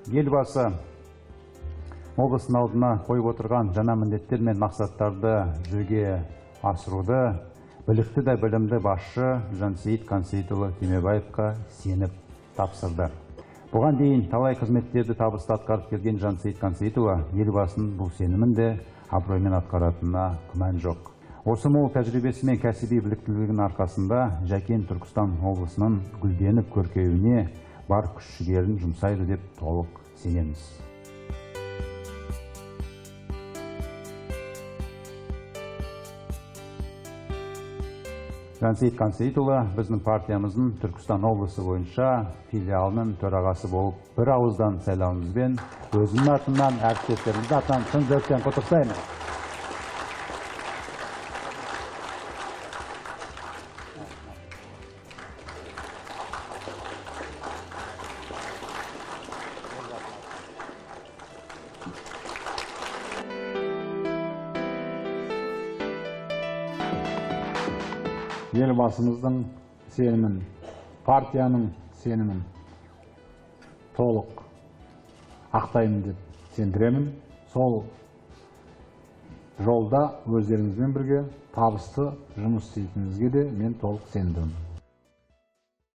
Елбасы облыстың алдына қойып отырған жаңа міндеттер мен мақсаттарды жүзеге асыруды білікті де білімді басшы Жансейіт Қансейітұлы Түймебаевқа сеніп тапсырды. Бұған дейін талай қызметтерді табысты атқарып келген Жансейіт Қансейітұлы елбасының бұл сенімін де абыроймен атқаратынына күмән жоқ. Осы мол тәжірибесі мен кәсіби біліктілігінің арқасында Жәкен Түркістан облысының гүлденіп көркеюіне бар күш-жігерін жұмсайды деп толық сенеміз. Жансейіт Қансейітұлы біздің партиямыздың Түркістан облысы бойынша филиалының төрағасы болып бір ауыздан сайлауымызбен өзімнің атымнан, әріптестеріміздің атынан шын жүректен құттықтаймын. Елбасымыздың сенімін, партияның сенімін толық ақтаймын деп сендіремін. Сол жолда өздеріңізбен бірге табысты жұмыс істейтініңізге де мен толық сендім.